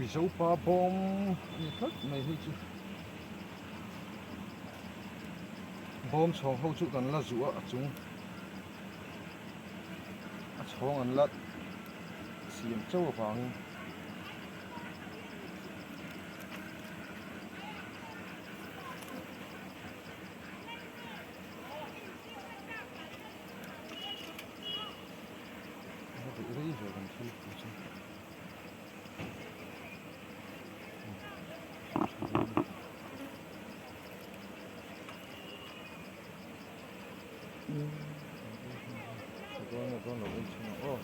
Mizopa bawm a ni tlat mai hei chu. Bawm chhawng ho chu kan la zuh a a chung a chhawng an la siam chauh avangin. A duh rei ve kan thil pui chu. Tha dawn nge dawn lo en chhin ang aw.